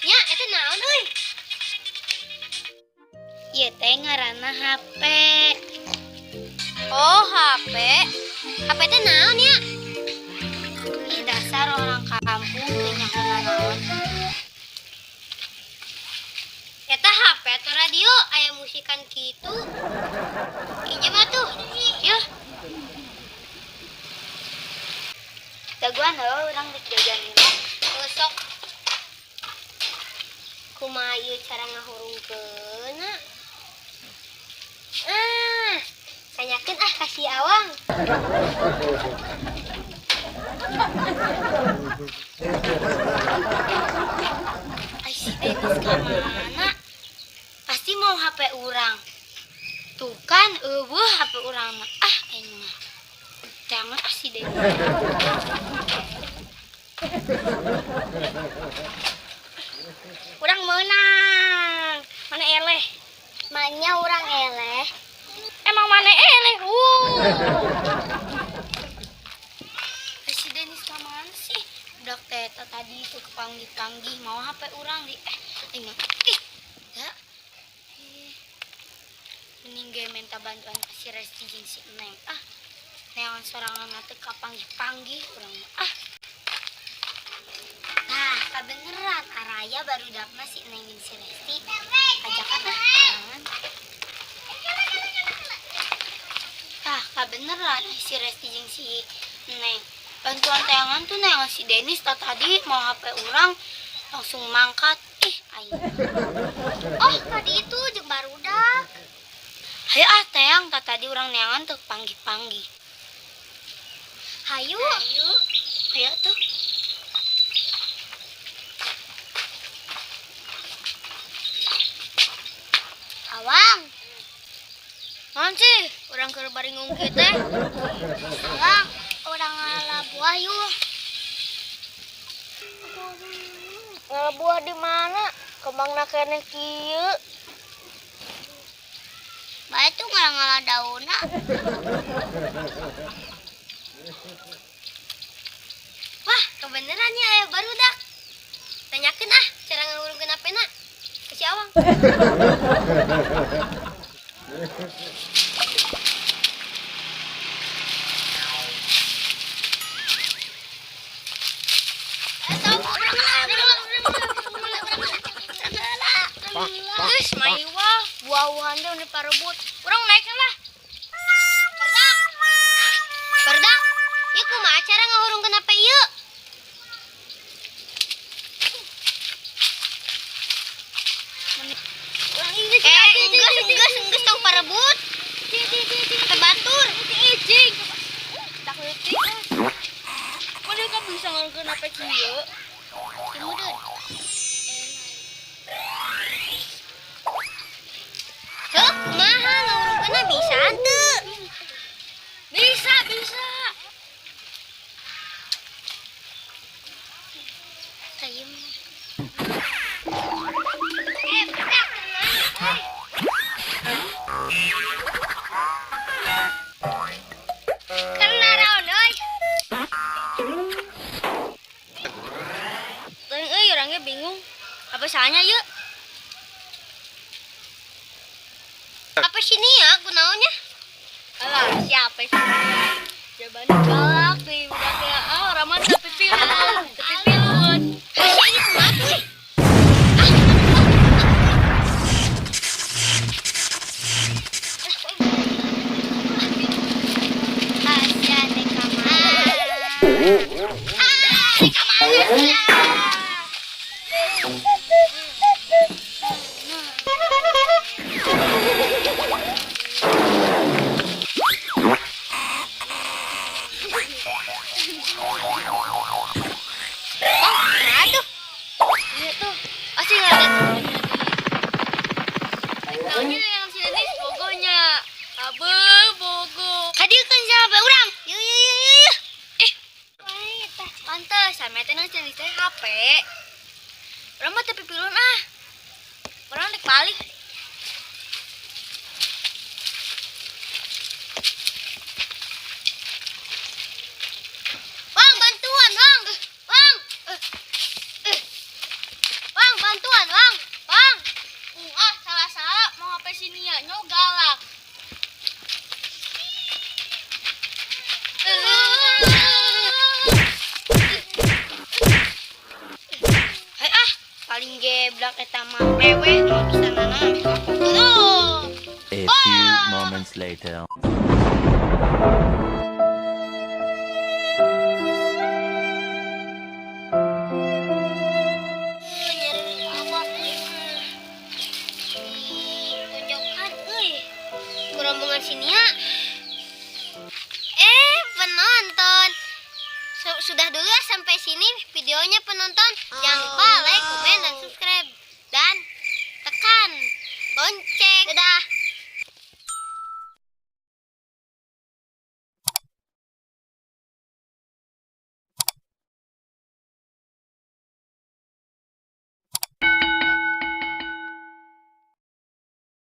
Nya, eta naon euy? Ieu teh ngaranna HP. Oh, HP. HP teh naon ya? Ih, dasar orang kampung teu nyaho nanaon. Eta HP atau radio aya musikan kitu. Pinjam atuh. Yeuh. Dagoan heuh urang rek jajan heula. Oh, sok. Kumaha ieu cara ngahurungkeunna? Ah, tanyakeun ah ka si Awang. Ai si Denis ka mana? Pasti mau HP urang. Tuh kan euweuh HP urang mah. Ah, aing mah. Jangan ah si Denis. Urang meunang. Mana eleh? Manya urang eleh. Emang mana eleh? Ai si Denis ka mana sih? Budak teh eta tadi itu kepanggih-panggih mau HP urang di aing mah. Ih, ya. Ih. Mending ge minta bantuan ka si Resti jeung si Neng. Ah, neangan sorangan teh kapanggih-panggih urang mah. Ah. Nah, kabeneran Araya barudakna si Neng jeung si Resti. Ajakan ah, sorangan. Tah, kabeneran si Resti jeung si Neng. Bantuan tayangan tuh neangan si Denis tah tadi mau HP urang langsung mangkat. Ih, aing. Oh, tadi itu jeung barudak. Hayu ah teang tah tadi urang neangan tuh panggih-panggih. Hayu. Hayu. Hayu tuh. Awang. Naon sih? Urang keur bari ngungkit teh. Awang, urang ngala buah yuk. Ngala buah di mana? Kembangna keneh kieu. Bae tuh ngala-ngala daunna. Wah, kebeneran ya aya barudak. Tanyakeun ah cara ngahurungkeun HP-na ke si Awang. Geus maiwa buah-buahan teh udah parebut. Urang naik lah. Berdak. Berdak. Ieu kumaha cara ngahurungkeun HP ieu? Geus tong parebut. HP batur. Icing. Tak leutik. Mana ka bisa ngahurungkeun HP kieu? Timudun. Heuh, kumaha ngahurungkeunna bisa henteu? Bisa, bisa. Tayem. Budak, tenang, euy. Kena raon euy. Teuing euy urangnya bingung. Apa salahnya yeuh? Apa sini ya kunaonnya? Alah, siapa sih? Jawabannya galak nih budaknya. Ah, urang mah teu pipilun, teu pipilun. Masih ini kumaha tuh? Asia dek ka mana? Ah, dek ka mana sia? Oh, nah tuh. Iya tuh. Pasti nggak ada. Taunya yang si Denis bogonya. Abe bogo. Kadieukeun siapa urang? Yeuh yeuh yeuh yeuh. Ih. Pantes, sama teh nang si Denis teh HP. Urang mah teu pipilun ah. Urang rek balik. Wang, bantuan, Wang. Wang. Wang, bantuan. Paling ge budak eta mah meweh mau bisa nanaon. Tuh. A few moments later. Nyeri awak euy. Di pojokan euy. Ku rombongan sini ya. Eh, penonton. Sudah dulu ya sampai sini videonya, penonton. Jangan lupa like, komen, dan subscribe. Dan tekan lonceng. Dadah.